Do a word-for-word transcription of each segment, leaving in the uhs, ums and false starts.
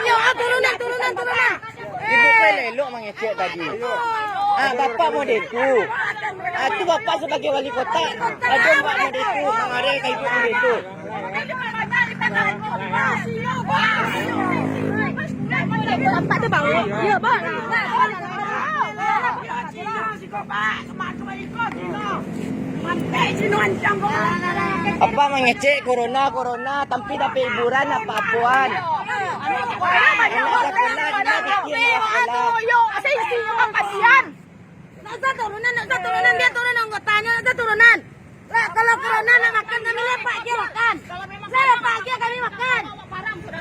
Iyo, ah, turunan, turunan, turunan. Ibu ko elok-elok mangecek tadi. Ah, bapak model tu. Ah, tu bapak sabagai wali kota. Aduh, bapak model tu, mangareh ka ibu model tu. Bapak tu bawa. Iyo, bawa. Apa mangecek corona, corona, tapi dapek hiburan apa-apoan. Anak sakolah, dima bikin anak sakolah. Nak usah turunan, nak usah turunan, biar turun anggotanyo, nak usah turunan. Lah, kalau corona nak makan, kami lepak je makan. Lah, lepak je kami makan.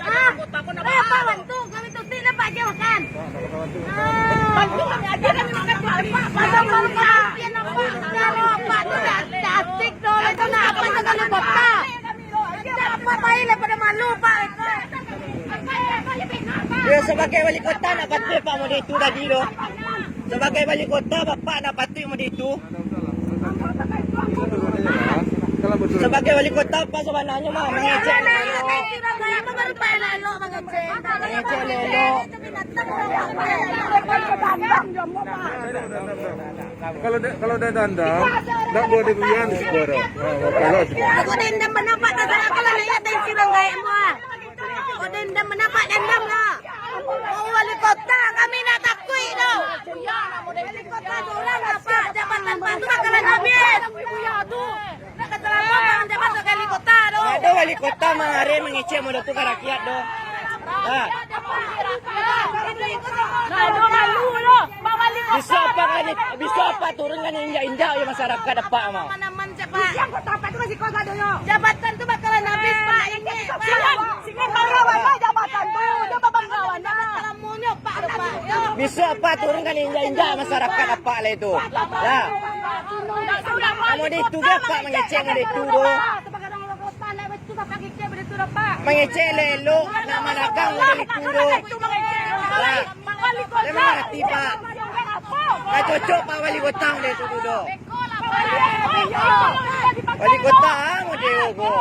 Ah, lepak bantu, kami tutup, lepak je makan. Ah. Bantu kami aja, kami makan kuali. Pasal kalau kami pian apa? Kalau apa tu dah, dah asik tu, lah tu nak apa tu kalau kota? Dah apa baik lah pada malu, Pak. Ya, sabagai wali kota nak patuik Pak model itu tadi tu. Sabagai wali kota, Bapak nak patuik model itu. Sabagai wali kota, Pak sabananyo mah mangecek elok-elok. Mangecek elok-elok. Kalau dah, kalau dah dandam, dak buliah dibulian di siko doh. Ha, kalau siko. Aku dendam bana, Pak, tasarah kalau lihat dari si Bang Gaek mah. Aku dendam bana, Pak, dendam lah. Oh, wali kota, kami nak takuik tu. Wali kota tu urang lah, Pak, jabatan Pak tu bakalan habis. Nak kata lama jangan jabatan wali kota tu. Ado wali kota mangareh mangecek model tu ka rakyat tu. Ha. Nah, ado malu tu. Pak wali kota. Bisuak apak kan, bisuak apak turun kan injak-injak yo masyarakat apak mah. Aman-aman je, Pak. Siang kota apak tu masih kos adonyo. Jabatan tu bakalan habis, Pak. Ini, Pak. Singan, singan bangga-bangga jabatan tu. Dah babangga bana. Jabatan lamonyo, Pak, Pak. Yo. Bisuak apak turun kan injak-injak masyarakat apak lai tu. Lah. Amun di tu ge apak mangecek amun di tu tu. Mangecek elok-elok, nak manakang amun di tu tu. Lah. Memang hati, Pak. Ka cocok Pak Wali Kota model tu duduak. Wali Kota model ko.